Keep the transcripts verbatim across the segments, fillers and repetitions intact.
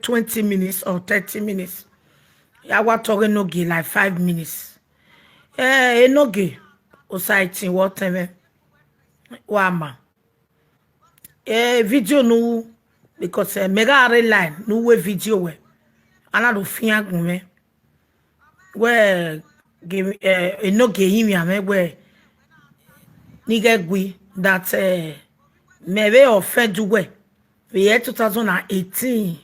twenty minutes or thirty minutes. Ya wa tọghe Enogie like five minutes. Eh, Enogie, Osaẹtin, wẹ ọtẹn mwẹ, wa ma. Eh, video ne u ru, because, eh, mẹ gha rre line ne u ru video wẹ, a na do fian gun mwẹ. Wẹ ghe, eh, Enogie rinmwian mwẹ wẹ ne I ghẹ gui that, eh, mẹ vbe offend uwẹ vbe year two thousand and eighteen.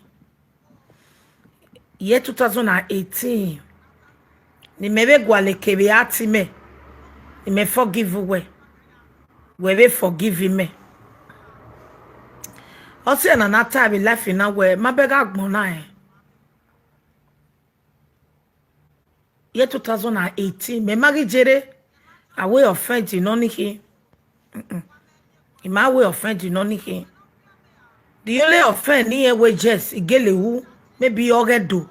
Year two thousand and eighteen, ne imẹ vbe gualọ eke vbe a ti mẹ, ne imẹ forgive uwẹ, wẹ vbe forgive imẹ. Ọ si ẹre ne a na ta vbe life na wẹ ma bẹghe agbọn na rẹn. Year two thousand and eighteen, mẹ ma ghi jere, a wẹ offend nọ ni khin. Mm-mm. I ma wẹ offend nọ ni khin. The only offend ne irẹn wẹ yes, I gele ru, maybe ọghe do.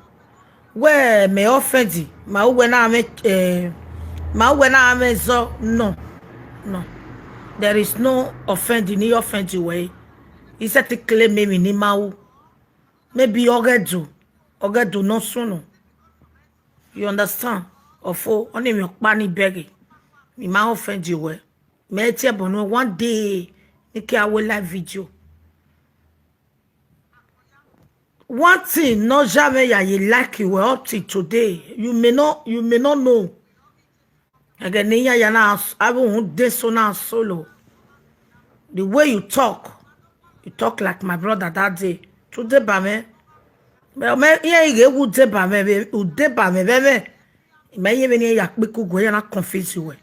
Wẹ mẹ offend, ma uwẹ na mwẹ, eh, ma uwẹ na mwẹ zọ, no, no. There is no offend ne I offend wẹ. I sẹtin claim emwi ne I ma ru. Maybe ọghe do, ọghe do ne ọ sunu. You understand? Ọfo, ọni emwi ọkpa ni bẹghe. I ma offend wẹ. Mẹ tie ẹbọ nuẹn one day, ne I ke a wẹ live video. One thing ne ọ ya mwẹ ya ye like wẹ up till today, you may not, you may not know. Ẹghẹ ne iran ya na, avbe uhunmwu de so na solo. The way you talk, you talk like my brother that day. To deba mwẹ. Mẹ, mẹ, iran i ghe wu deba mwẹ, vbe, u deba mwẹ vbe ẹmwẹ. I ma ye vbene iran ya kpe ikuguẹ, iran na confuse wẹ.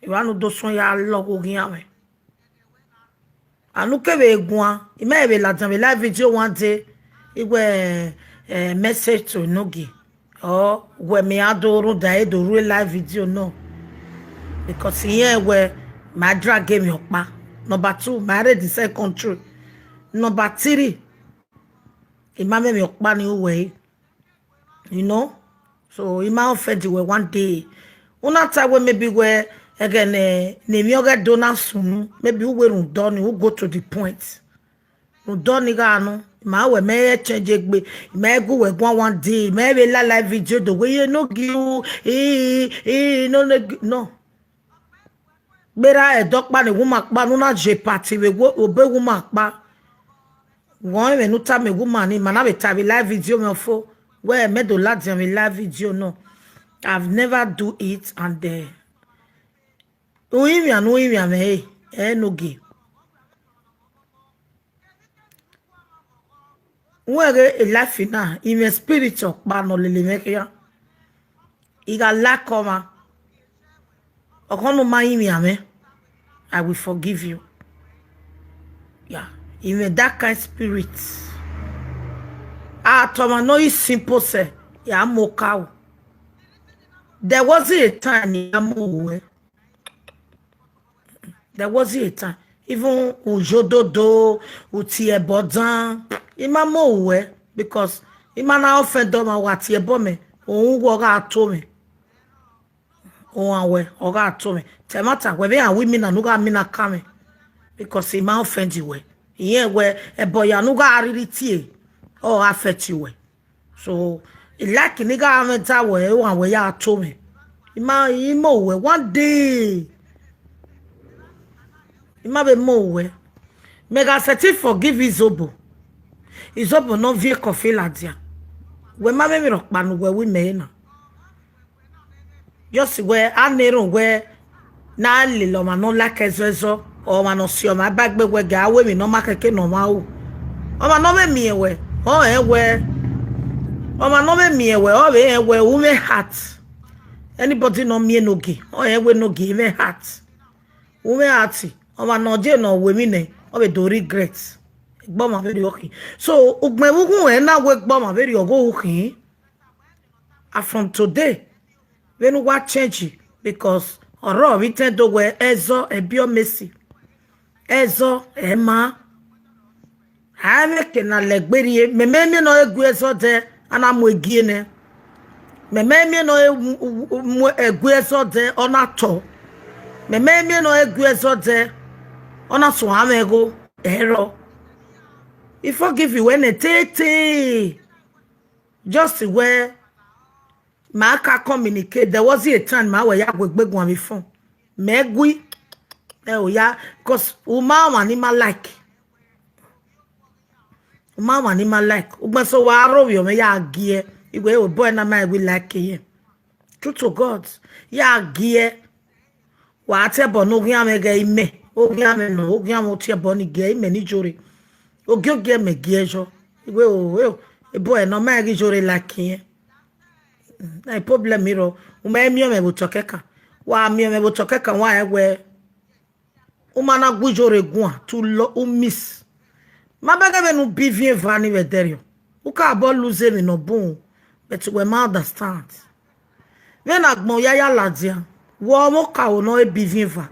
Evba ne u do suẹn ya lọghe oghian mwẹ. Anu kevbe guan, I ma vbe ladian vbe live video one day, I wẹ, eh, message to Enogie. Or wẹ mẹ a do rhunmwuda e do rre live video nọ. Because irẹn wẹ ma drag emwi ọkpa. Number two, ma rre the same country. Number three, I ma mwẹ emwi ọkpa ni ru wẹ. You know? So, I ma offend wẹ one day. U na ta wẹ maybe wẹ ẹghẹ ne, ne emwi ọghe do na sunu, maybe u wẹ rhunmwuda ọni, u go to the point. Rhunmwuda ọni gha nọ, I ma wẹ mẹ change egbe, I ma gu wẹ guan one day, I ma vbe la live video do wẹ ye no gi u, i, i, no, no, no. Gberra ẹdẹ ọkpa ne uwu ima kpa, ne u na ye party vbe wo-, obọ uwu ima kpa. Wẹ ọnrẹn ẹmwẹ ne u tama uwu ima ni, ima na vbe ta vbe live video mwẹ ọfo. Wẹ mẹ do ladian vbe live video nọ. I've never do it and, eh, urinmwian ne urinmwian mwẹ re, ẹ Enogie. Wẹ ghe e life na, I mwẹ spirit ọkpa ne ọ lele mwẹ khian. I gha like ọmwa, ọkhọ ne u ma rinmwian mwẹ, I will forgive you. Yeah, I mwẹ that kind spirit. A tọmwa ne ọ i simple sẹ, ya mu okaro. There wasn't a time ne I ma mu owẹ. There wasn't a time. Even u ye ododo, u tie ẹbọ dan, I ma mu owẹ, because I ma na offend ọmwa, wa tie ẹbọ mẹ, ohun wẹ ọ gha to mwẹ. Ohan wẹ ọ gha to mwẹ. Te ẹmwata wẹ vbe iran wi mina ne u gha mina kan mwẹ. Because I ma offend wẹ. Irẹn wẹ ẹbọ ya ne u gha rhirhi tie, ọ gha affect wẹ. So, I like ne I gha mwẹ da wẹ, ohan wẹ ya to mwẹ. I ma, I mu owẹ one day. I ma vbe mu owẹ. Mẹ gha sẹtin forgive Izobo. Izobo ne ọ viọ ekọ fi ladian. Wẹ ma vbe emwi rhọkpa ne uwẹ ru imẹ na. Just wẹ a na erhunmwu wẹ ne a lele ọmwa ne ọ like ẹzọ ẹzọ, ọmwa ne ọ si ọmwa ba egbe wẹ gẹ a ru emwi ne ọ ma khẹke ne ọmwa ru. Ọmwa ne ọ vbe miẹn wẹ, ọ rẹn wẹ, ọmwa ne ọ vbe miẹn wẹ, ọ vbe rẹn wẹ, u mwẹ heart. Anybody ne ọ miẹn Enogie, ọ rẹn wẹ Enogie i mwẹ heart. U mwẹ heart, ọmwa ne ọ je ne ọ ru emwi nẹ, ọ vbe do regret. Egbe ọmwa vberriọ khin. So, ugbẹn vbe ukhunmwu ẹre na wẹ egbe ọmwa vberriọ ghe ru khin. And from today, vbene uwa change, because ọrọre vbe itẹn do wẹ ẹzọ ẹbiọ Messi. Ẹzọ ẹ ma. A i mwẹ eke ne a lẹ egbe rrie, mẹ mẹ miẹn ne ọ gu ẹzọ dẹ, a na mu egie nẹ. Mẹ mẹ miẹn ne ọ mu, mu, mu gu ẹzọ dẹ, ọ na tọ. Mẹ mẹ miẹn ne ọ gu ẹzọ dẹ, ọ na suẹn amwẹ igho, ẹrọ. I forgive wẹ nẹ tete. Just wẹ ma ka communicate, there was a time ma wẹ ya gu egbe guan vbe phone. Mẹ gui, ẹ o ya, 'cause u ma ọmwa ne I ma like. U ma ọmwa ne I ma like. Ugbẹn so wa rhovbiẹ mwẹ ya giẹ, I wẹ, o boy na ma we like yẹ. True to God, ya giẹ. Wa tie ẹbọ ne oghian mwẹ ghẹ imẹ, oghian mwẹ nọ, oghian mwẹ tie ẹbọ ni gie imẹ ni Ijore. Ogiogie mẹ gie yọ. I wẹ, o, o, ebo ẹnọ ma ghi Ijore like yẹn. Na problem rọ, u ma miẹn mwẹ vbe otọ kẹkan. Wa miẹn mwẹ vbe otọ kẹkan, wa rẹn wẹ u ma na gu Ijore guan, to lo, u miss. Ma bẹghe vbene u bi viẹn eva ni vbe ẹdẹrriọ. U ka bọ lose emwi ne ọ bun, but wẹ ma understand. Vbene agbọn ya ya ladian, wẹ ọmọ okaro ne ọ re bi viẹn eva.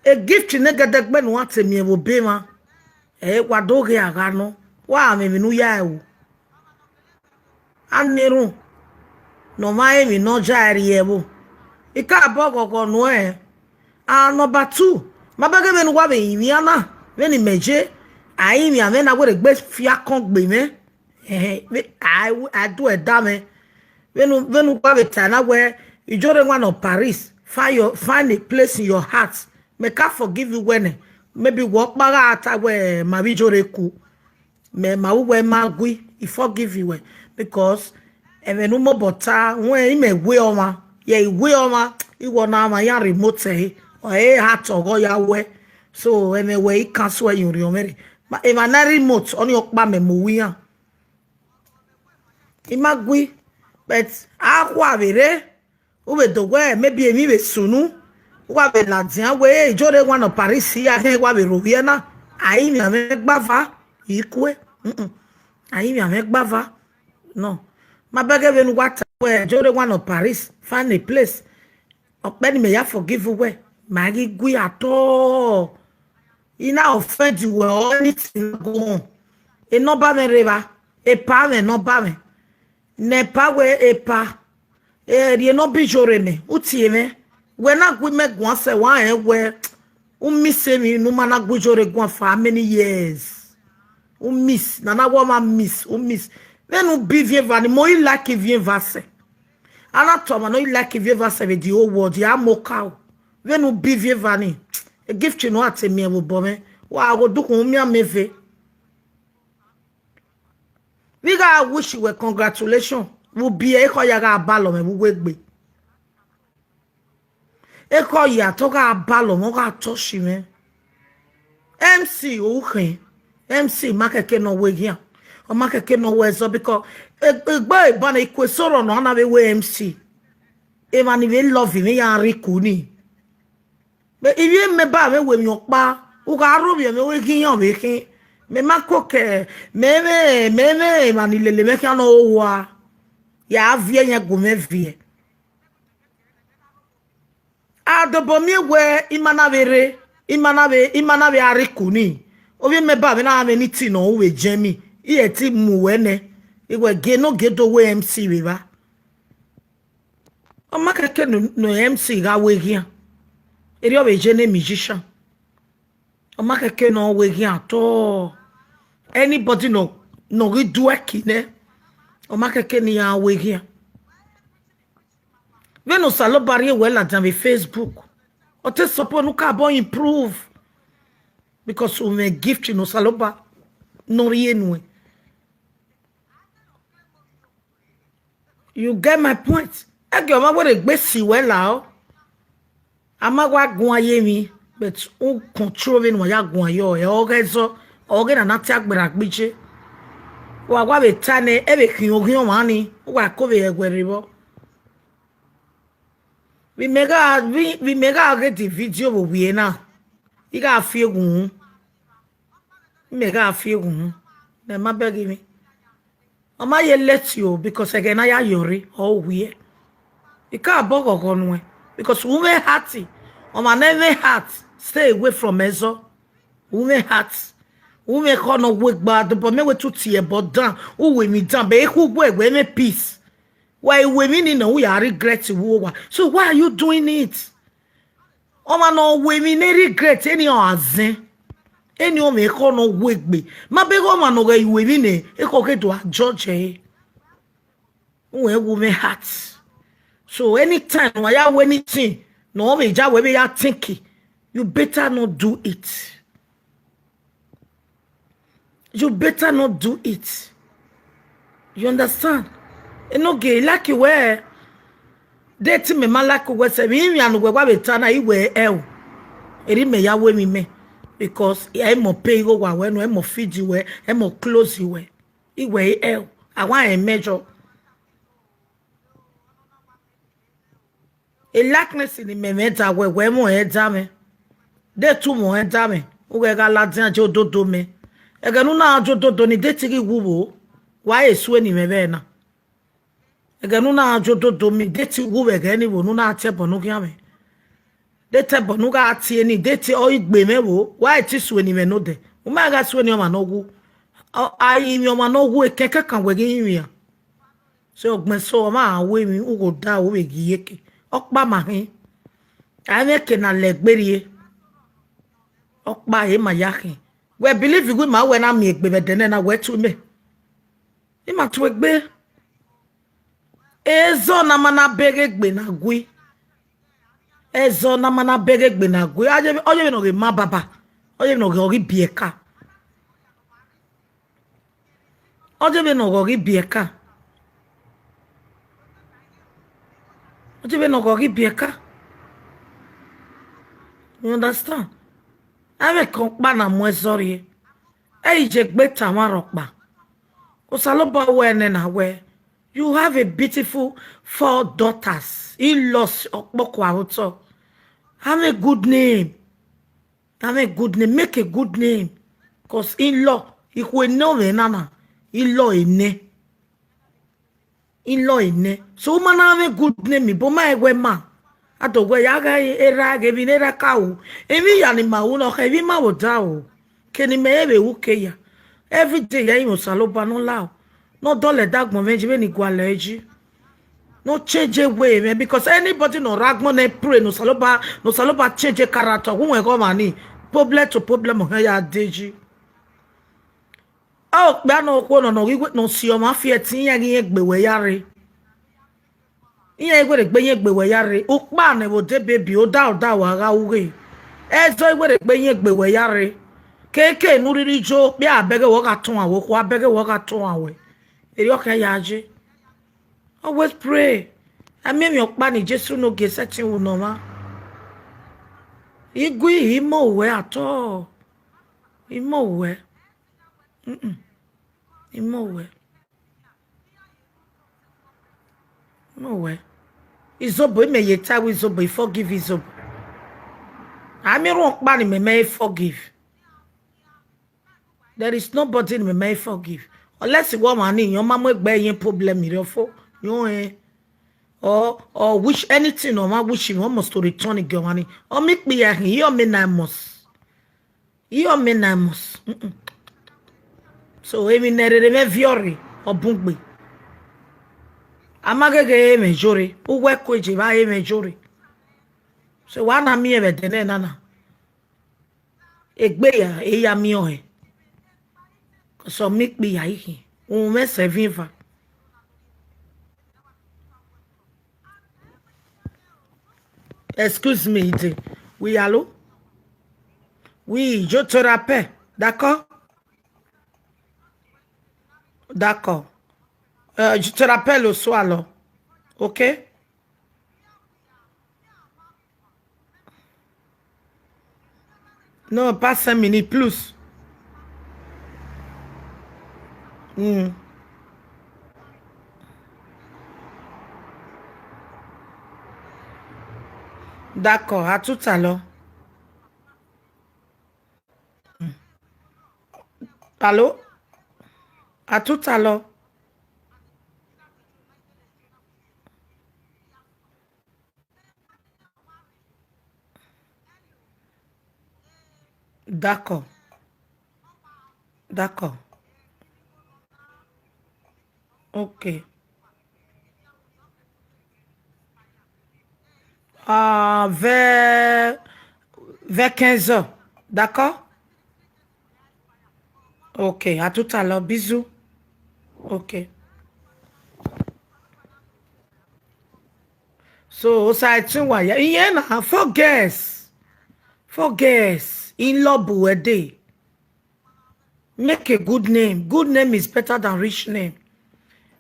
E gift ne gẹdẹgbẹ ne uwa te miẹn vbe obọ emwa, ẹ wa do ghe agha nọ, wa mwẹ emwi ne u ya ẹvbo. A na erhunmwu ne ọ ma rẹn emwi ne ọ ya rrie ẹvbo. I ka bọ ghọghọ nuẹn. And number two, ma bẹghe vbene uwa vbe rinmwian na, vbene imẹ ye, a rinmwian mwẹ na wẹ rhegbe fiakọn gbe mwẹ. Ẹhẹn, vbe a, a do ẹdẹ mwẹ. Vbene, vbene uwa vbe ta na wẹ, Ijore wan nọ Paris, find your, find a place in your heart. Mẹ ka forgive you wẹ nẹ, maybe wẹ ọkpa gha ta wẹ ma vbe Ijore ku. Mẹ ma ru wẹ ma gui, I forgive you wẹ, because ẹmwẹ ne u mobọ ta, wẹ imẹ we ọmwa, yẹ I we ọmwa, iwọ na ọmwa ya remote ẹre, ọ re heart ọghọ ya wẹ. So ẹmwẹ wẹ I cancel ẹre ye orhiọn mwẹ rre. Ma, emwa na remote, ọnii ọkpa mẹ mu iran. I ma gui, but a khua vbe rre, u vbe do wẹ maybe emwi vbe sunu, u wa vbe ladian wẹ Ijore wan nọ Paris ya hẹn wa vbe rhovbiẹ na, a rinmwian mwẹ gbava, I kue. Mm-mm. A rinmwian mwẹ gbava. No. Ma bẹghe vbene uwa ta wẹ Ijore wan nọ Paris, find a place. Ọkpẹ ni mẹ ya forgive wẹ, ma ghi gui at all. I na offend wẹ or anything go on. Enọba mwẹ rre evba, epa mwẹ nọba mwẹ. Ne epa wẹ epa, erriọ ne ọ bi Ijore mẹ, u tie mwẹ. Wẹ na gu imẹ guan sẹ, wa rẹn wẹ u miss emwi ne u ma na gu Ijore guan for how many years? U miss, nana wẹ ọmwa miss, u miss. Vbene u bi viẹn eva ni, mẹ ọ i like viẹn eva sẹ. A na tọ ọmwa ne ọ i like viẹn eva sẹ vbe the whole world, ya mọ okaro. Vbene u bi viẹn eva ni, e gift ne uwa te miẹn vbe obọ mwẹ, wa gha odukhunmwu miẹn amẹ eve. Vbe I gha wish wẹ congratulation, vbe u biẹ ekhọe ya gha balọ mwẹ vbe uwu egbe. Ekhọe ya te ọ gha balọ mwẹ, ọ gha touch mwẹ. M C u khin, M C ma kẹkẹ ne ọ weghian, ọ ma kẹkẹ ne ọ wẹ ẹzọ, because egbe eban ne I kue eso rrọọ nọ, a na vbe wẹ M C. Emwa ni vbe love mwẹ ya rre iku ni. Ivbi mẹ ba mwẹ wẹ emwi ọkpa, u gha rhovbiẹ mwẹ wẹ ghi iran vbe khin. Mẹ ma koko, mẹ mwẹ, mẹ mwẹ emwa ni lele mwẹ khian ne ọ hoa, ya viẹ yẹn gu mwẹ viẹ. A dobọ miẹn wẹ ima na vbe rre, ima na vbe, ima na vbe a rre iku ni. Ovbi mẹ ba mwẹ na mwẹ ni ti nọ ru vbe jẹ mi, I ẹti mu wẹ nẹ, I wẹ gie ne ọ gie do wẹ M C vbe evba. Ọ ma kẹkẹ ne, ne M C gha weghian, erriọ vbe ye ne musician. Ọ ma kẹkẹ ne ọ weghian at all. Anybody nọ, ne ọ ghi do ẹki nẹ, ọ ma kẹkẹ ne iran weghian. Vbene Osanobua rhie wẹ ladian vbe Facebook, ọ te suppose ne u ka bọ improve, because u mwẹ gift ne Osanobua ne ọ rhie nuẹn. You get my point? Ẹgẹ ọmwa wẹ rhegbe si wẹ la ọ. A ma wa guan ye emwi, but u control vbene uwa ya guan yọ, ẹ ọghe ẹzọ, ọghe na na tie agbera gbije. Wa wa vbe ta nẹ, ẹ vbe khian oghian ọmwa ni, u wa ko vbe ẹguẹ rre vbọ. Vbe imẹ gha, vbe, vbe imẹ gha ghe the video vbe ovbi na, I gha fi eghunmwu. Imẹ gha fi eghunmwu, ne ma bẹghe emwi. Ọ ma ye late o, because ẹghẹ ne a ya yọ rre, ọ wiẹ. I ka bọ ghọghọ nuẹn, because u mwẹ heart, ọmwa ne ẹ mwẹ heart, stay away from ẹzọ. U mwẹ heart, u mwẹ ekhọe ne ọ wu egbe a dobọ mẹ wẹ te u tie ẹbọ dan, u wu emwi dan, bẹ ekhu wẹ wẹ mwẹ peace. Wa i wu emwi ni nọ, u ya regret vbe uwu owa. So why are you doing it? Ọmwa ne ọ wu emwi ne regret, eni ọ gha zẹn. Eni ọmwa ekhọe ne ọ wu egbe, ma bẹghe ọmwa ne ọ ghẹ ru emwi nẹ, ekhọe ghe do a judge ẹre. Uwẹ wu mwẹ heart. So anytime ne uwa ya ru anything ne ọ vbe ya wẹ vbe ya think, you better not do it. You better not do it. You understand? Enogie, I like wẹ, de te imẹ ma like wẹ sẹ, emwi iran ne uwẹ wa vbe ta na, I wẹ ẹo. Erriọ imẹ ya ru emwi mẹ, because ẹ mọ pay igho wa wẹ nọ, ẹ mọ feed wẹ, ẹ mọ clothe wẹ. I wẹ ẹo, a wa rẹn mẹ jọ. E likeness ne imẹ mwẹ da wẹ, wẹ mwẹ ẹre da mwẹ. De te u mwẹ ẹre da mwẹ, u ghẹ gha ladian je ododo mẹ. Ẹghẹ ne u na je ododo ni, de te I ghi wu vbo, wa he sue ne imẹ vbe na. Ẹghẹ ne u na je ododo mẹ, de te I wu vbe ẹghẹ ni vbo ne u na tie ẹbọ ne u khian mwẹ. De te ẹbọ ne u gha tie ni, de te ọ i gbe mwẹ vbo, wa he te sue ne imẹ nodẹ. U ma gha sue ne ọmwa ne ọ wu. Ọ, a rinmwian ọmwa ne ọ wu, ekẹn kẹkan wẹ ghi rinmwian. So, ọgbẹn so, ọmwa a ru emwi, u gho da, u vbe ghi iyeke. Ọkpa ma khin. A i mwẹ eke na lẹ egbe rrie. Ọkpa ẹre ma ya khin. Wẹ believe wẹ ima wẹ na miẹn egbe vbe ẹdẹ nẹ na, wẹ tu mẹ. I ma tu egbe. Ẹzọ ne a ma na bẹghe egbe na gui. Ẹzọ ne a ma na bẹghe egbe na gui. Ọ ye, ọ ye vbene ọ ghe ma baba. Ọ ye vbene ọ ghe, ọ ghi biẹ ka. Ọ ye vbene ọ ghe, ọ ghi biẹ ka. Ọ ye vbene ọ ghe, ọ ghi biẹ ka. You understand? Avbe ẹko ọkpa na mu ẹzọ rrie. Ẹ i je egbe ta mwa rhọkpa. Osanobua wẹ nẹ na wẹ, you have a beautiful four daughters, in-laws ọkpọkọ aro otọ. Have a good name. Have a good name. Make a good name. 'Cause in-law, ikhuo enọ mwẹ na na, in-law enẹ. In-law enẹ. So, u ma na mwẹ good name, but ma wẹ ma. A do wẹ ya gha erha ghe emwi ne erha ka ru. Emwi ya ne ima ru nọ kha, emwi ma vbe odaro. Ke ne imẹ vbe ru ke ya. Every day ya rinmwian Osanobua ne ọ la o. Ne ọ dọlọ ẹdẹ agbọn mwẹ yi vbene I gualọ ẹre yi. Ne ọ change way mwẹ, because anybody ne ọ rre agbọn ne pray ne Osanobua, ne Osanobua change character, uwẹ ghe ọmwa ni, problem to problem ọ hẹ ya de yi. Okpia ne okhuo nọ, ne ọ ghi we-, ne ọ si ọmwa fi ẹtin, iran ghi rẹn egbe wẹ ya rre. Iran i wẹ rẹn egbe, rẹn egbe wẹ ya rre. Ukpa nẹ vbe odẹ baby, odaro odaro a gha ru ghe. Ẹzọ i wẹ rẹn egbe, rẹn egbe wẹ ya rre. Keke ne u rhirhi yo, okpia a bẹghe wẹ ọ gha tọn uwa wẹ, okhuo a bẹghe wẹ ọ gha tọn uwa wẹ. Erriọ khian ya ye. Always pray. A miẹn emwi ọkpa ne Jesu ne ogie sẹtin ru ne ọmwa. I gui, I mọ ruẹ at all. I mọ ruẹ. Mm-mm. I mọ ruẹ. I mọ ruẹ. Izobo, imẹ ye ta wẹ Izobo, I forgive Izobo. A miẹn erhunmwu ọkpa ne imẹ mẹ forgive. There is nobody ne imẹ mẹ forgive. Unless wẹ ọmwa ni, ọ ma mu egbe ye problem rre ọfo, yọ rẹn. Or, or wish anything, ọ ma wish him, ọ must to return gie ọmwa ni. Ọ ma ikpia khin, I ọ mẹ nine months. I ọ mẹ nine months. Mm-mm. So, emwi ne rere mwẹ viọ rre, ọ bun gbe. A ma gheghe re mwẹ yo rre, uwu ẹko eje vbe a re mwẹ yo rre. So, wa na miẹn vbe ẹdẹ nẹ na na. Egbe ya, e ya miẹn ọnrẹn. 'Cause ọ ma ikpia i khin, uhunmwu mwẹ sẹ ẹvin eva. Excuse me, Ide. Oui, allô? Oui, je te rappelle. D'accord? D'accord. Euh, je te rappelle au soir, alors. OK? Non, pas cinq minutes, plus. Hmm. D'accord, à tout à l'heure. Hmm. Allô? À tout à l'heure. D'accord. D'accord. OK. Ah, vers, vers quinze heures. D'accord? Okay, Atuta lọ Bizu. Okay. So, Osaetin wa ya. Iye na, four girls. Four girls. In love with day. Make a good name. Good name is better than rich name.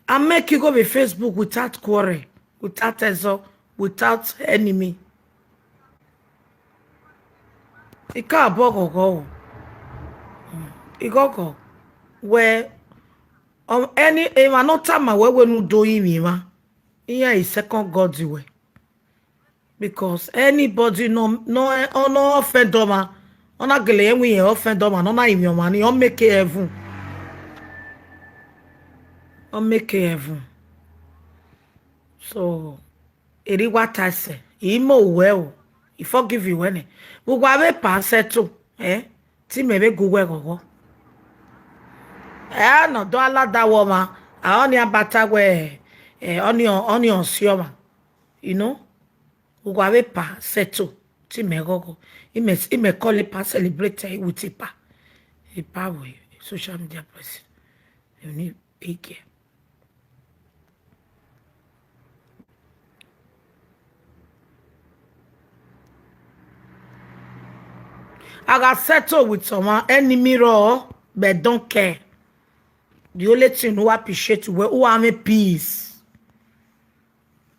And make you go with Facebook without quarrel, without ezo, without enemy. I ka bọ ghọghọ o. Ighọghọ wẹ, um, any, emwa ne ọ tama wẹ wẹ ne u do rinmwian emwa, iran i second God wẹ. Because anybody nọ, nọ, ọ nọ offend ọmwa, ọ na gele rẹn wẹ irẹn offend ọmwa, ne ọ na rinmwian ọmwa ni, ọ make heaven. Ọ make heaven. So, erha I wa ta ẹsẹ, I mọ wẹ o, I forgive wẹ nẹ. Vbe uwa vbe pa settle, eh, te imẹ vbe gu wẹ ghọghọ. Ẹ na do alada wẹ ọmwa, a ọnii a ba ta wẹ, eh, ọnii, ọnii ọ si ọmwa. You know? Uwa vbe pa settle, te imẹ ghọghọ. Imẹ, imẹ call epa celebrate with epa. Epa wẹ social media person. You need a care. A gha settle with someone, enemy rọ, but don't care. The only thing who appreciate wẹ, who have a peace.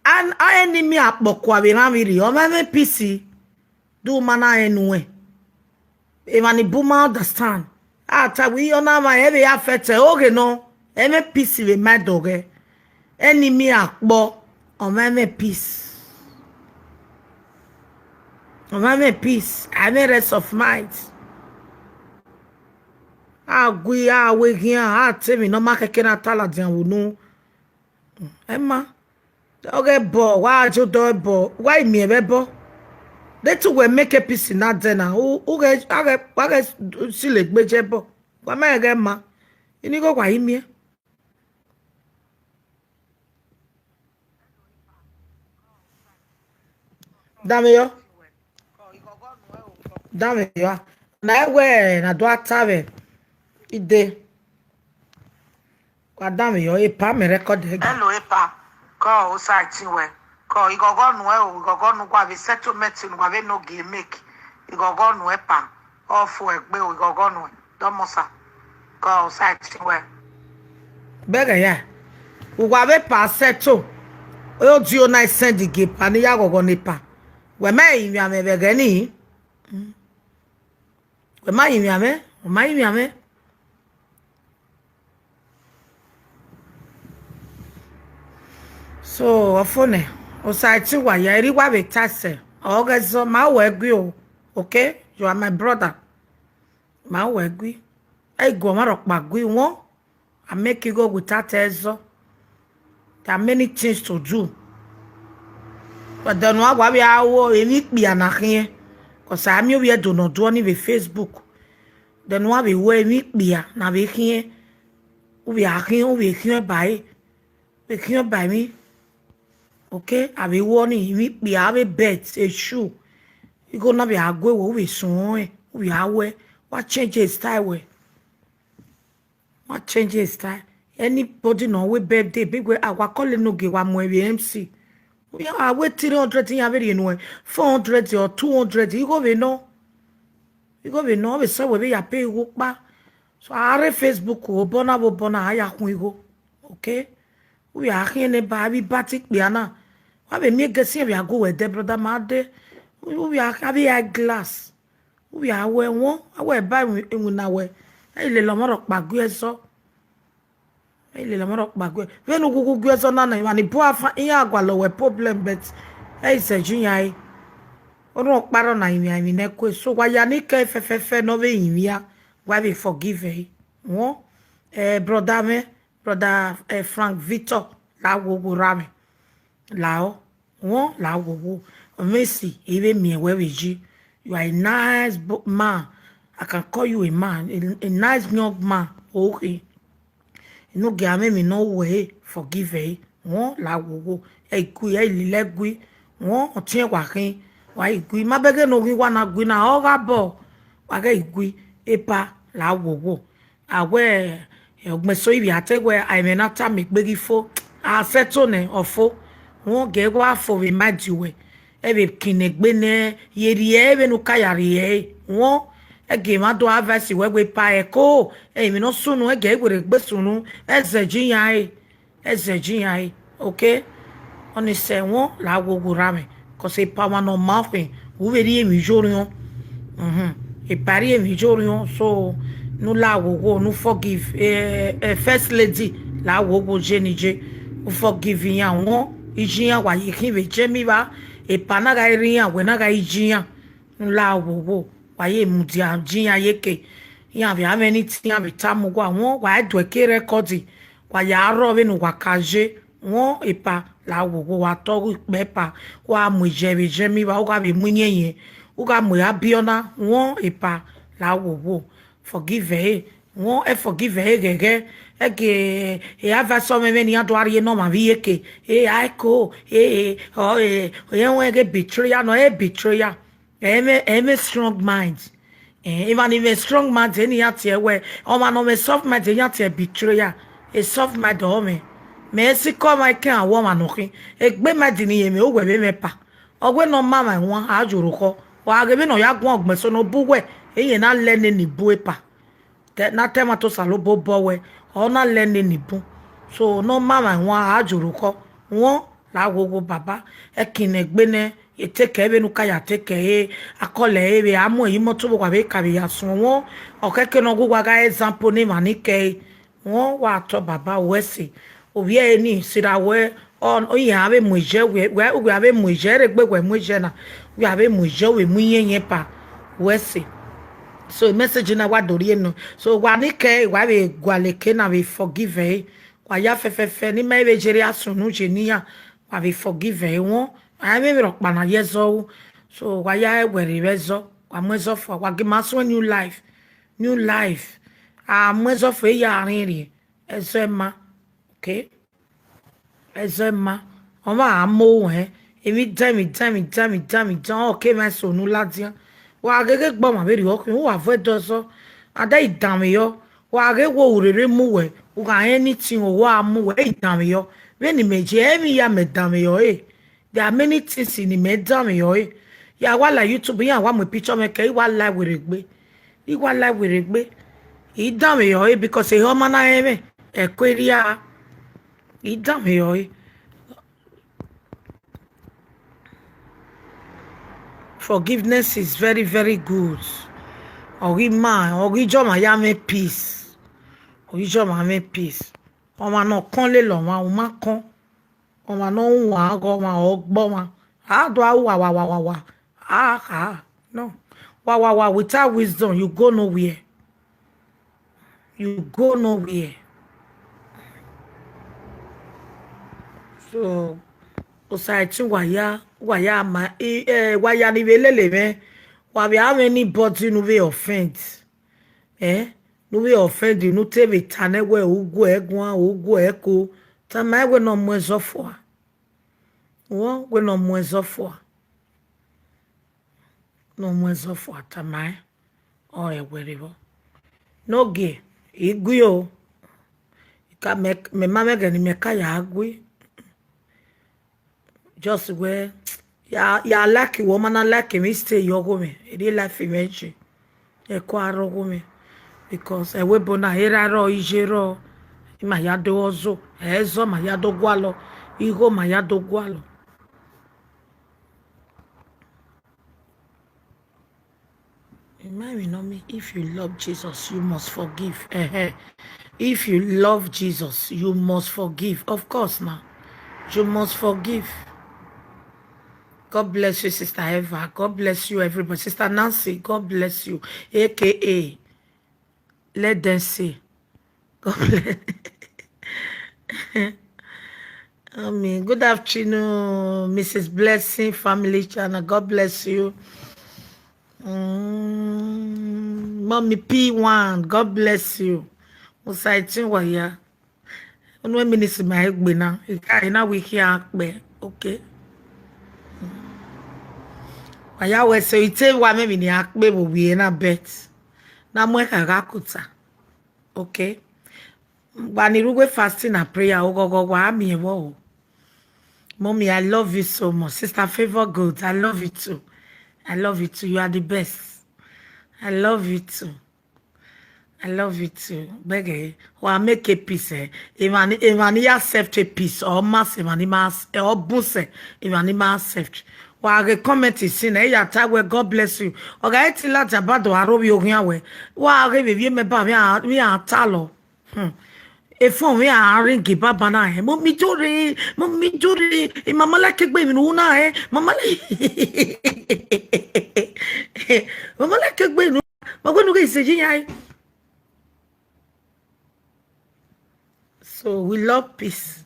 An, a enemy akpọkua vbe rhan vbe rri, ọ mwẹ mwẹ peace. Do ma na rẹn nuẹn. Emwa ni bu ma understand. A ta wẹ, ọ na mwa, ẹ vbe ya fẹtẹ, oghe nọ, ẹ mwẹ peace vbe ma dọghẹ. Enemy akpọ, ọ mwẹ mwẹ peace. Ọ mwẹ mwẹ peace, I mwẹ rest of mind. A gui, a wẹ eghian, a te emwi ne ọ ma khẹke na ta ladian vbe unu. Ẹ ma, ọghe ẹbọ, wa je odọ ẹbọ, wa i miẹn vbe ẹbọ. De te uwẹ make peace na dẹ na, u, u ghẹ, a ghẹ, wa ghẹ silo egbe je ẹbọ. Wa ma ghẹ ma, ini igho wa i miẹn. Danmwehọ. Danmwehọ. Na wẹ na do a ta vbe ide. Wa danmwehọ, epa mẹ record ẹga. Hello, epa. Kọ Osaetin wẹ. Kọ ighọghọ nuẹ o, ighọghọ nu wa vbe settlement nu wa vbe no gi make. Ighọghọ nu epa. Ọ fo ẹgbe o, ighọghọ nuẹ. Dọmọsa. Kọ Osaetin wẹ. Bẹghe ya. Uwa vbe pa settle. Odio na send gi epa ne ya ghọghọ ne epa. Wẹ ma rinmwian mwẹ vbe ẹghẹ nii. Wẹ ma rinmwian mwẹ, wẹ ma rinmwian mwẹ. So, ọfo nẹ, Osaetin wa ya, erha I wa vbe ta ẹsẹ, ọ ghẹ zọ, ma wẹ gui o, okay? You are my brother. Ma wẹ gui. Ẹ i gu ọmwa rhọkpa gui wọn. I make igho without ẹzọ. There are many things to do. But then wa wa vbe a ru emwi ikpia na khian. Cause a miẹn ovbi Ẹdo ne ọ do ọnii vbe Facebook. Then wa vbe ru emwi ikpia na vbe khian. U vbe a khian, u vbe khian ba ẹre. Vbe khian ba emwi. Okay, a vbe ru ọnii, emwi ikpia, avbe bed, e shoe. Igho na vbe a gu ẹre, u vbe suẹn, u vbe a wẹ, wa change style wẹ. Wa change style. Anybody ne ọ wẹ birthday, be wẹ a wa call enogie wa mu ẹre vbe M C. A wẹ three hundred iran vbe rhie nuẹn, four hundred or two hundred, igho vbe nọ. Igho vbe nọ, ọ vbe sẹ wẹ vbe ya pay igho kpa. So, a rre Facebook, obọ na vbe obọ na, a ya khuan igho. Okay? U vbe a khian nẹ ba, avbe iba te ikpia na. Wa vbe miẹn gẹsiẹn vbe a gu wẹ dẹ, brother, ma dẹ. U vbe a khian avbe eye glass. U vbe a wẹ wọn, a wẹ ba iwinna wẹ. Ẹ i lele ọmwa rhọkpa gu ẹzọ. Ẹ i lele ọmwa rhọkpa gu ẹ. Vbene ughughu gu ẹzọ na na, emwa ni bu afa, iran gualọ wẹ problem, but ẹ i zẹ ju iran re. Orhunmwu ọkpa rrọọ na rinmwian emwi ne ẹkue. So, wa ya ni kẹ fẹfẹfẹ ne ọ vbe rinmwian, wa vbe forgive ẹre. Wọn, eh, brother mwẹ, brother, eh, Frank Victor, la wo wo ra mwẹ. Lao, wọn la wo wo. Messi, I vbe miẹn wẹ vbe yi. You are a nice bo-, man. I can call you a man, a, a nice young man. Okay. Enogie a mwẹ emwi ne ọ ru ẹre, forgive ẹre. Wọn la wo wo. Ẹ i gui, ẹ i lele ẹe gui. Wọn ọtiẹn wa khin, wa i gui. Ma bẹghe ne oghi wa na gui na, ọ gha bọ. Wa ghẹ i gui, epa la wo wo. a wẹ, ọgbẹn so ivbi a te wẹ, a, ẹmwẹ na tama egbe ghi fo, a sẹto nẹ, ọ fo. Wẹ ọ gẹ wa fo vbe ma di wẹ, ẹ vbe kinegbe nẹ, ye rhie ẹre vbene u ka ya rhie ẹre. Wẹ ọ, ẹgie emwa do advice wẹ wẹ epa ẹko, ẹmwẹ ne ọ sunu, ẹgie werriegbe sunu, ẹ zẹ ji iran re. Ẹ zẹ ji iran re, okay? Ọni sẹ ẹmwẹ la wo wo ra mwẹ, cause epa ọmwa ne ọ ma ọkhin, u vbe rhie emwi ye orhiọn. Mhm. Epa rhie emwi ye orhiọn, so, ne u la wo wo, ne u forgive, eh, eh, first lady, la wo wo ye ni ye, u forgive iran, wẹ ọ, iye iran wa ye khin vbe jẹ mi vba, epa na gha rre iran, wẹ na gha iye iran, ne u la wo wo, wa ye mudia ji iran ye ke, iran vbe a mwẹ ni te iran vbe tama uwa, wẹ ọ, wa do ẹki record, wa ya rrọọ vbene uwa ka ye, wẹ ọ, epa la wo wo, wa tọ ghi kpẹ epa, wa mu iyẹ vbe jẹ mi vba, u gha vbe mu iyẹnyẹn, u gha mu abiọna, wẹ ọ, epa la wo wo, forgive ẹre, wẹ ọ, ẹ forgive ẹre ghẹghẹ, ẹgie, e advice ọmwẹmwẹ ne iran do rhie ne ọmwa vbe iyeke, e a ẹko, e, e, ọ, e, e, wẹ ẹghẹ betrayal nọ, e betrayal. Ẹmwẹ, ẹmwẹ strong mind. Eh, emwa ni mwẹ strong mind, eni iran tie wẹ, ọmwa ne ọ mwẹ soft mind, iran tie betrayer. E soft mind ọ mwẹ. Mẹ sikẹ ọmwa ikẹn a wẹ ọmwa ne ọ khin. Egbe mind ni ye mwẹ, uwẹ vbe mwẹ epa. Ọ wẹ ne ọ ma mwa ẹwaẹn, a ye orokhọ. Wa ghe vbene ọ ya guan ọgbẹn so ne ọ bu uwẹ, iyẹn na lẹ nene bu epa. Te, na te ẹmwata Osanobua obọ wẹ, ọ na lẹ nene bun. So, ne ọ ma mwa ẹwaẹn, a ye orokhọ. Wẹ ọ, la wo wo baba, ẹkin ne egbe nẹ, e te kẹ vbene u ka ya te kẹ ẹre, akọlẹ ẹre vbe a mu ẹre ye imọto vbe uwa vbe ka vbe ya suẹn. Wẹ ọ, ọ khẹke ne ọ gu uwa gha example ne emwa ni kẹ ẹre. Wẹ ọ, wa tọ baba wẹ ẹse. Ovbi ẹre ni sirra wẹ, ọ, iran vbe mu iyẹ, wẹ, wẹ, wẹ a vbe mu iyẹ, rhegbe wẹ mu iyẹ na, wẹ a vbe mu iyẹ, wẹ mu iyẹnyẹn ba wẹ ẹse. So, message na wa do rhie nọ. So, wa ni kẹ ẹre, wa vbe gualọ eke na vbe forgive ẹre. Wa ya fẹfẹfẹ, ne ima vbe jere asunu ye ne iran, wa vbe forgive ẹre. Wẹ ọ, a i mwẹ emwi rhọkpa na ye ẹzọ ru. So, wa ya wẹ rre vbe ẹzọ, wa mu ẹzọ fua, wa gie ima suẹn new life. New life. A mu ẹzọ fua, e ya rhiẹnrhiẹn. Ẹzọ ima. Okay? Ẹzọ ima. Ọmwa a mu ruẹn. Emwi dan, emwi dan, emwi dan, emwi dan, emwi dan, ọ ke mwẹ eso ne u ladian. Wa gheghe gbe ọmwa vberriọ khin, uwa vuẹ ẹdẹ ọzọ. A da i danmwehọ, wa ghe wo urere mu wẹ, u gha rẹn anything, wa mu wẹ, i danmwehọ. Vbene imẹ ye, emwi ya mẹ danmwehọ ẹre. There are many things ni mẹ danmwehọ ẹre. Ya wa la YouTube, iran wa mu picture mwẹ kẹ, I wa la werriegbe. I wa la werriegbe. I danmwehọ ẹre because ehe ọma na rẹn mwẹ, ẹko erria. I danmwehọ ẹre. Forgiveness is very, very good. Ọ ghi ma, ọ ghi jọ ma ya mwẹ peace. Ọ ghi jọ ma mwẹ peace. Ọmwa ne ọ kọn lele ọmwa, u ma kọn. Ọmwa ne ọ wan ghe ọmwa, ọ gbe ọmwa. A do a ru wa, wa, wa, wa, wa. A kha. No. Wa, wa, wa, without wisdom, you go nowhere. You go nowhere. So, Osaẹtin, wa ya, wa ya ma, i, eh, wa ya ni vbe lele mwẹ, wa vbe a mwẹ anybody ne u vbe offend. Eh? Ne u vbe offend, ne u te vbe ta nẹ wẹ u gu ẹre guan, u gu ẹre ko, tama ẹn wẹ ne ọ mu ẹzọ fua. Wẹ ọ, wẹ ne ọ mu ẹzọ fua. Ne ọ mu ẹzọ fua, tama ẹn, ọ rẹn wẹ rre vbọ. Ne ogie, I gui o. I ka, mẹ, mẹ ma mwẹ ẹghẹ ne imẹ ka ya gui. Just wẹ, ya, ya like wẹ, ọ ma na like mwẹ, I stay ye ọgho mwẹ, erriọ life mwẹ je. Ẹko a rre ọgho mwẹ. Because ẹvbo ebo na, erha rrọọ, iye rrọọ, ima ya do ọzọ, ẹzọ ma ya do gualọ, igho ma ya do gualọ. Remind me, no me, if you love Jesus, you must forgive. Ẹhẹn. If you love Jesus, you must forgive. Of course, now. You must forgive. God bless you, Sister Eva. God bless you, everybody. Sister Nancy, God bless you. A K A, let them say. God bless. Amen. Good afternoon, Missus Blessing Family Channel. God bless you. Mm, Mommy P one, God bless you. Osaẹtin, wa ya. Unu ministry ma egbe na. Ika ina wi khian kpẹ. Okay. Wa ya wẹ so, ite wa mẹ mi ni a kpe vbe ovbi na, bet na mu ẹkha gha kota. Okay. Wa ni rre uwu fasting and prayer, oghọghọ wa miẹn vbọ o. Mommy, I love you so much. Sister Favor Gold, I love you too. I love you too. You are the best. I love you too. I love you too. Bẹghe, wa make a peace, eh? Emwa ni, emwa ni ya accept a peace, or ma sẹ emwa ni ma ac-, or bun sẹ emwa ni ma accept. Wa ghe comment sin, eh, ya ta wẹ, "God bless you." Ọ gha ti la jaba do aro vbe oghian wẹ. Wa ghe vbe vbiẹ mẹ ba vbe a, vbe a ta lọ. Hmm. Efọn vbe a ring baba na, eh. Mo mi jore, mo mi jore. E mama like egbe mi nu na, eh. Mama like, mama like egbe nu. Ma wẹ nu ghe ise yi ya, eh. So we love peace.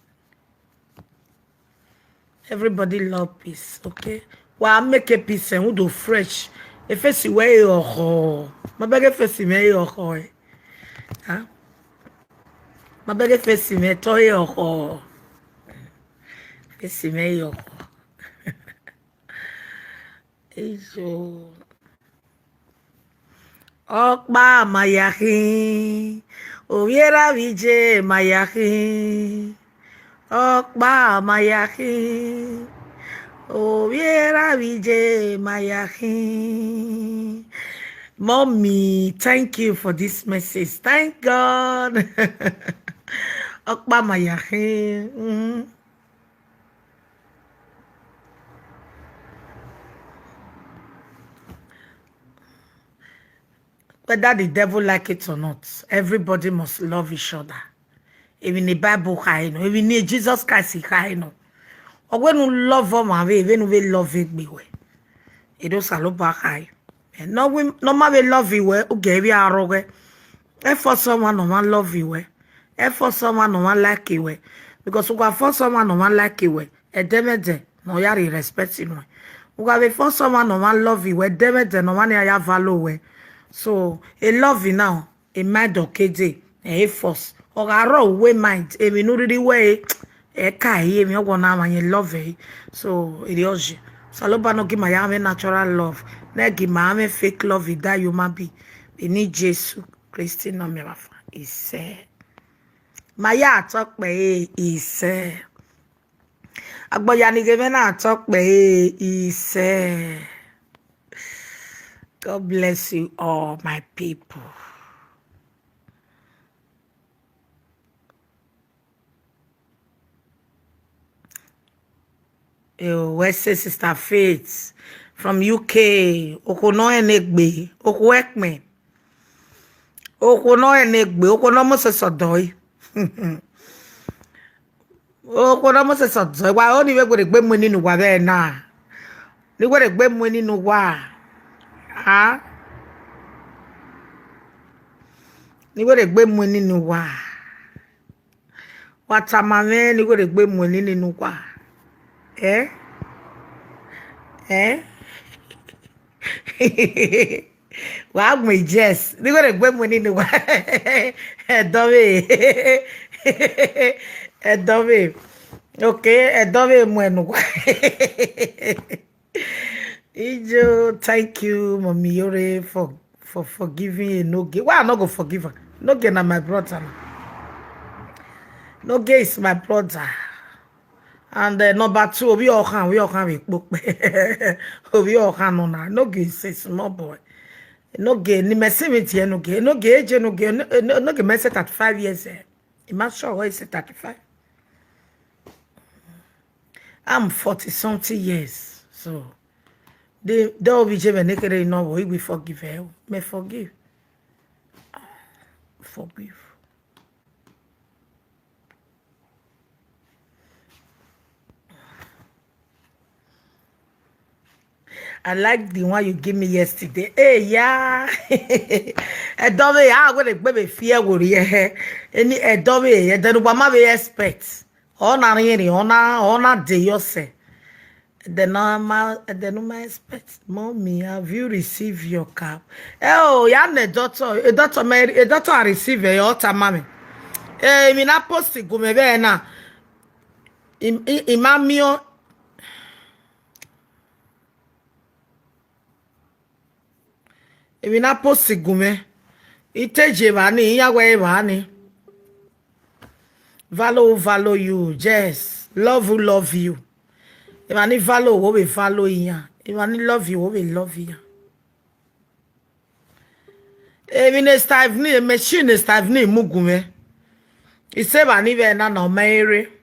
Everybody love peace, okay? Wa make a peace, eh, udo fresh. E face wẹ e ọkhọ. Ma bẹghe face mẹ e ọkhọ, eh. Huh? Ma bẹghe face mẹ tọ e ọkhọ. Face mẹ e ọkhọ. Eyo. Ọkpa ma ya khin, ovbi erha vbe iye ma ya khin. Ọkpa ma ya khin, ovbi erha vbe iye ma ya khin. Mommy, thank you for this message. Thank God. Ọkpa ma ya khin. Mm. Whether the devil like it or not, everybody must love each other. Emwi ne Bible khare nọ, emwi ne Jesus Christ khare nọ. Ọ wẹ ne u love ọmwa vbe, vbene u vbe love egbe wẹ. Edo Osanobua khare. Eh, ne ọ wẹ, ne ọ ma vbe love wẹ, u gie vbe arọghẹ. E force ọmwa ne ọ ma love wẹ. E force ọmwa ne ọ ma like wẹ. Because u gha force ọmwa ne ọ ma like wẹ, ẹdẹmwẹdẹ ne ọ ya rhie respect nuẹn. U gha vbe force ọmwa ne ọ ma love wẹ, ẹdẹmwẹdẹ ne ọ ma nian ya value wẹ. So, e love na, e mind ọ ke dee, ẹ i force. Ọ gha rrọọ uwẹ mind, emwi ne u rhirhi wẹ ẹre, ẹ ka yi emwi ọghọ na mwa yẹn love ẹre. So, erriọ ye. Osanobua ne ọ gi ma ya mwẹ natural love, ne ẹ gi ma mwẹ fake love, I da ye ma bi. Eni Jesu Kristi ne ọ miẹn vbe afa, isẹ. Ma ya tọ kpẹre, isẹ. Agbọya ni ghe mwẹ na tọ kpẹre, isẹ. God bless you all, my people. Eh, wẹ sẹ Sister Faith from U K, okhuo ne ọ rẹn ne egbe, okhuo ẹkpẹn. Okhuo ne ọ rẹn ne egbe, okhuo ne ọ mose sẹ ọdọ ẹre. Okhuo ne ọ mose sẹ ọdọ ẹre, wa ro ni vbe were egbe mu eni ne uwa vbe na. Ni were egbe mu eni ne uwa. A? Ni were egbe mu eni ne uwa. Wa tama mwẹ ne I were egbe mu eni ne uwa. Eh? Eh? Wa gbẹn yes. Ne I were egbe mu eni ne uwa. Ẹdọ vbe. Ẹdọ vbe. Okay, ẹdọ vbe mu enu uwa. Ijo, thank you, Mommy Yore, for, for forgiving Enogie. Why I no go forgive her? Enogie na my brother na. Enogie is my brother. And, uh, number two, Ovbi Ọkhan, Ovbi Ọkhan vbe kpokpe. Ovbi Ọkhan nọ na. Enogie is a small boy. Enogie, ni mẹ sẹ vbe tie Enogie. Enogie, eje Enogie, Eno-, Eno-, Enogie mẹ sẹ thirty-five years, eh. I ma sure he say thirty-five. I'm forty something years. So, the, the obj me ne kere no wo, he will forgive her. Me forgive. Forgive. I like the one you give me yesterday. Hey, yeah. Ẹdọ vbe, a were egbe vbe fi ẹvbo rrie hẹ. Eni ẹdọ vbe, ẹdẹ ne uwa ma vbe expect. Ọ na rhiẹnrhiẹn, ọ na, ọ na de yọ sẹ. Ẹdẹ ne ma, ẹdẹ ne ma expect. Mommy, have you received your cap? Ẹ o, ya nẹ doctor, e doctor mẹ, e doctor a receive ẹ, ọ tama mwẹ. Eh, emwi na post gu mwẹ vbe na. I, I, I ma miẹn. Emwi na post gu mwẹ. I te ye evba ni, iran wẹ evba ni. Value who value you, yes. Love who love you. Emwa ni value wo vbe value iran. Emwa ni love you wo vbe love iran. Emwi ne Stephanie, machine ne Stephanie mu gu mwẹ. I sẹ evba ni vbe na na ọ ma ere.